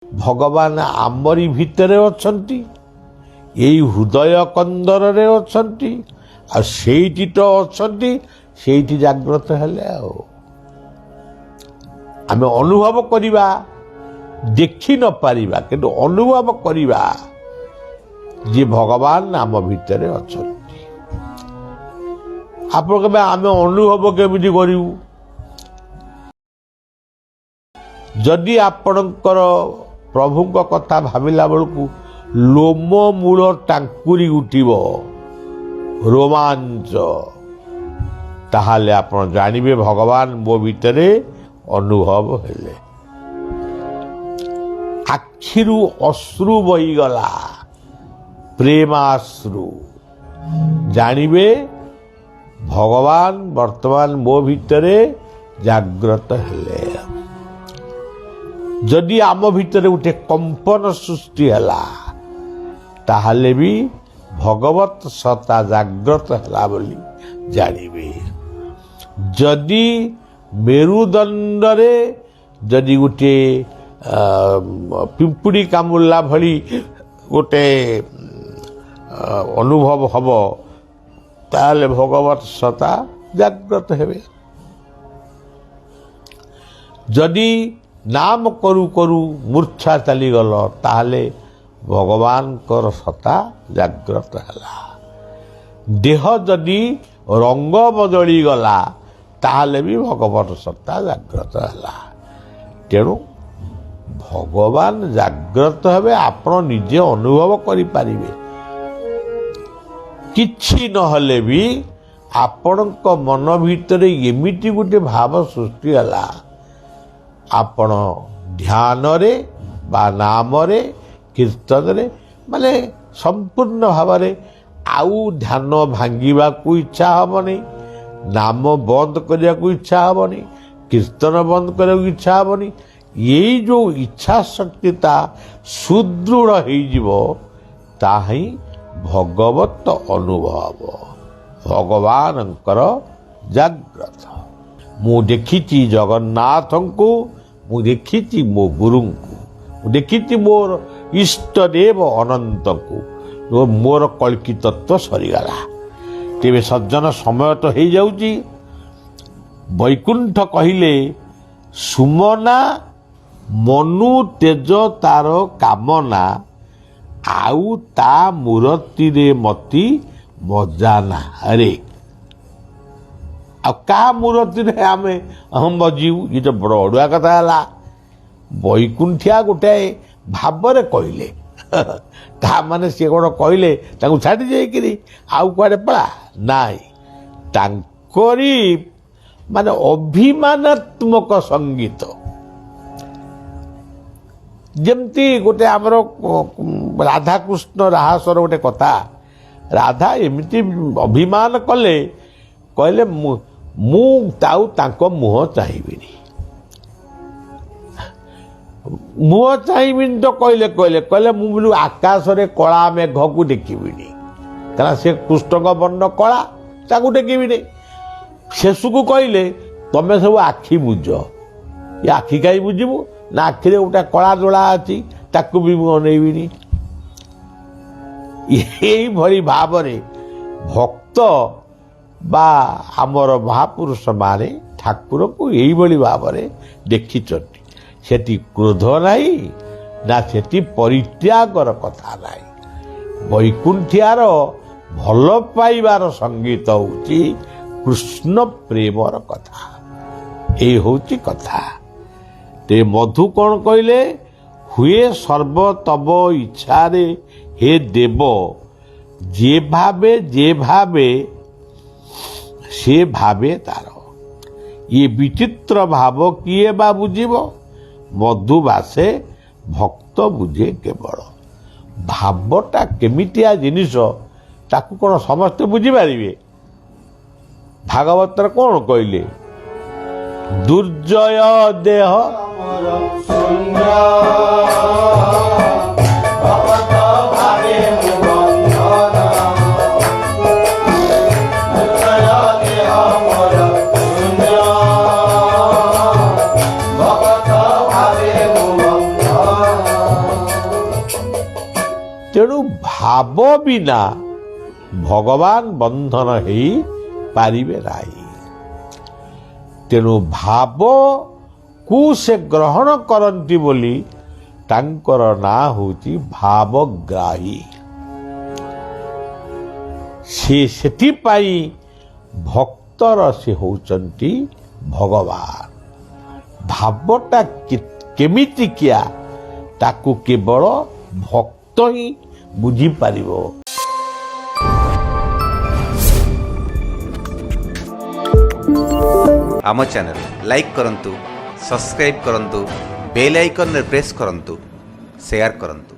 ଭଗବାନ ଆମରି ଭିତରେ ଅଛନ୍ତି, ଏଇ ହୃଦୟ କନ୍ଦରରେ ଅଛନ୍ତି, ଆଉ ସେଇଠି ତ ଅଛନ୍ତି, ସେଇଠି ଜାଗ୍ରତ ହେଲେ ଆଉ ଆମେ ଅନୁଭବ କରିବା। ଦେଖି ନପାରିବା, କିନ୍ତୁ ଅନୁଭବ କରିବା ଯେ ଭଗବାନ ଆମ ଭିତରେ ଅଛନ୍ତି। ଆପଣ କେବେ ଆମେ ଅନୁଭବ କେମିତି କରିବୁ? ଯଦି ଆପଣଙ୍କର ପ୍ରଭୁଙ୍କ କଥା ଭାବିଲା ବେଳକୁ ଲୋମ ମୂଳ ଟାଙ୍କୁରି ଉଠିବ, ରୋମାଞ୍ଚ, ତାହେଲେ ଆପଣ ଜାଣିବେ ଭଗବାନ ମୋ ଭିତରେ ଅନୁଭବ ହେଲେ। ଆଖିରୁ ଅଶ୍ରୁ ବହିଗଲା, ପ୍ରେମାଶ୍ରୁ, ଜାଣିବେ ଭଗବାନ ବର୍ତ୍ତମାନ ମୋ ଭିତରେ ଜାଗ୍ରତ ହେଲେ। ଯଦି ଆମ ଭିତରେ ଗୋଟେ କମ୍ପନ ସୃଷ୍ଟି ହେଲା, ତାହେଲେ ବି ଭଗବତ ସତ୍ତା ଜାଗ୍ରତ ହେଲା ବୋଲି ଜାଣିବେ। ଯଦି ମେରୁଦଣ୍ଡରେ ଯଦି ଗୋଟିଏ ପିମ୍ପୁଡ଼ି କାମୁଡ଼ିଲା ଭଳି ଗୋଟେ ଅନୁଭବ ହବ, ତାହେଲେ ଭଗବତ ସତ୍ତା ଜାଗ୍ରତ ହେବେ। ଯଦି ନାମ କରୁ କରୁ ମୂର୍ଚ୍ଛା ଚାଲିଗଲ, ତାହେଲେ ଭଗବାନଙ୍କର ସତ୍ତା ଜାଗ୍ରତ ହେଲା। ଦେହ ଯଦି ରଙ୍ଗ ବଦଳିଗଲା, ତାହେଲେ ବି ଭଗବତ ସତ୍ତା ଜାଗ୍ରତ ହେଲା। ତେଣୁ ଭଗବାନ ଜାଗ୍ରତ ହେବେ, ଆପଣ ନିଜେ ଅନୁଭବ କରିପାରିବେ। କିଛି ନହେଲେ ବି ଆପଣଙ୍କ ମନ ଭିତରେ ଏମିତି ଗୋଟେ ଭାବ ସୃଷ୍ଟି ହେଲା, ଆପଣ ଧ୍ୟାନରେ ବା ନାମରେ, କୀର୍ତ୍ତନରେ, ମାନେ ସମ୍ପୂର୍ଣ୍ଣ ଭାବରେ ଆଉ ଧ୍ୟାନ ଭାଙ୍ଗିବାକୁ ଇଚ୍ଛା ହେବନି, ନାମ ବନ୍ଦ କରିବାକୁ ଇଚ୍ଛା ହେବନି, କୀର୍ତ୍ତନ ବନ୍ଦ କରିବାକୁ ଇଚ୍ଛା ହେବନି। ଏଇ ଯେଉଁ ଇଚ୍ଛା ଶକ୍ତିଟା ସୁଦୃଢ଼ ହେଇଯିବ, ତାହା ହିଁ ଭଗବତ ଅନୁଭବ, ଭଗବାନଙ୍କର ଜାଗ୍ରତ। ମୁଁ ଦେଖିଛି ଜଗନ୍ନାଥଙ୍କୁ, ମୁଁ ଦେଖିଛି ମୋ ଗୁରୁଙ୍କୁ, ମୁଁ ଦେଖିଛି ମୋର ଇଷ୍ଟଦେବ ଅନନ୍ତଙ୍କୁ, ମୋର କଳ୍କୀ ତତ୍ତ୍ୱ ସରିଗଲା। ତେବେ ସଜ୍ଜନ, ସମୟ ତ ହେଇଯାଉଛି। ବୈକୁଣ୍ଠ କହିଲେ, ସୁମନା ମନୁ ତେଜ ତାର କାମନା, ଆଉ ତା ମୂରତିରେ ମତି ମଜାନା। ଆରେ, ଆଉ କାହା ମୂରତିରେ ଆମେ ମଜିବୁ? ଇଏ ତ ବଡ଼ ଅଡ଼ୁଆ କଥା ହେଲା। ବୈକୁଣ୍ଠିଆ ଗୋଟାଏ ଭାବରେ କହିଲେ, ତା ମାନେ ସିଏ କ'ଣ କହିଲେ ତାଙ୍କୁ ଛାଡ଼ି ଯାଇକିରି ଆଉ କୁଆଡ଼େ ପଳା? ନାଇଁ, ତାଙ୍କରି ମାନେ ଅଭିମାନାତ୍ମକ ସଙ୍ଗୀତ। ଯେମିତି ଗୋଟେ ଆମର ରାଧାକୃଷ୍ଣ ରାହାସର ଗୋଟେ କଥା, ରାଧା ଏମିତି ଅଭିମାନ କଲେ, କହିଲେ ମୁଁ ଆଉ ତାଙ୍କ ମୁହଁ ଚାହିଁବିନି। ମୁହଁ ଚାହିଁବିନି ତ କହିଲେ କହିଲେ କହିଲେ ମୁଁ ବୋଲି ଆକାଶରେ କଳା ମେଘକୁ ଦେଖିବିନି, କାରଣ ସେ କୃଷ୍ଣଙ୍କ ବର୍ଣ୍ଣ କଳା, ତାକୁ ଦେଖିବିନି। ଶେଷକୁ କହିଲେ, ତମେ ସବୁ ଆଖି ବୁଜ। ଏ ଆଖି କାହିଁ ବୁଜିବୁ? ନା, ଆଖିରେ ଗୋଟେ କଳା ଦୋଳା ଅଛି, ତାକୁ ବି ମୁଁ ଅନେଇବିନି। ଏଇଭଳି ଭାବରେ ଭକ୍ତ ବା ଆମର ମହାପୁରୁଷମାନେ ଠାକୁରଙ୍କୁ ଏଇଭଳି ଭାବରେ ଦେଖିଛନ୍ତି। ସେଠି କ୍ରୋଧ ନାହିଁ ନା ସେଠି ପରିତ୍ୟାଗର କଥା ନାହିଁ। ବୈକୁଣ୍ଠିଆର ଭଲ ପାଇବାର ସଙ୍ଗୀତ ହେଉଛି କୃଷ୍ଣ ପ୍ରେମର କଥା। ଏଇ ହେଉଛି କଥା। ତେ ମଧୁ କ'ଣ କହିଲେ? ହୁଏ ସର୍ବ ତବ ଇଚ୍ଛାରେ ହେ ଦେବ, ଯେ ଭାବେ ଯେ ଭାବେ ସେ ଭାବେ ତାର, ଇଏ ବିଚିତ୍ର ଭାବ କିଏ ବା ବୁଝିବ? ମଧୁ ବାସେ ଭକ୍ତ ବୁଝେ କେବଳ। ଭାବଟା କେମିତିଆ ଜିନିଷ, ତାକୁ କ'ଣ ସମସ୍ତେ ବୁଝିପାରିବେ? ଭାଗବତରେ କ'ଣ କହିଲେ? ଦୁର୍ଜୟ ଦେହ ମୋର ଶୂନ୍ୟ, ଭଗବତ ଭାବେ ମୁଁ ବନ୍ଧନ। ଦୁର୍ଜୟ ଦେହ ମୋର ଶୂନ୍ୟ, ଭଗବତ ଭାବେ ମୁଁ ବନ୍ଧନ। ତେଣୁ ଭାବ ବିନା ଭଗବାନ ବନ୍ଧନ ହେଇ ପାରିବେ ନାହିଁ। ତେଣୁ ଭାବକୁ ସେ ଗ୍ରହଣ କରନ୍ତି ବୋଲି ତାଙ୍କର ନାଁ ହେଉଛି ଭାବଗ୍ରାହୀ। ସେ ସେଥିପାଇଁ ଭକ୍ତର ସେ ହେଉଛନ୍ତି ଭଗବାନ। ଭାବଟା କେମିତିକିଆ, ତାକୁ କେବଳ ଭକ୍ତ ହିଁ ବୁଝିପାରିବ। ଆମ ଚ୍ୟାନେଲ୍ ଲାଇକ୍ କରନ୍ତୁ, ସବସ୍କ୍ରାଇବ୍ କରନ୍ତୁ, ବେଲ୍ ଆଇକନ୍ରେ ପ୍ରେସ୍ କରନ୍ତୁ, ସେୟାର କରନ୍ତୁ।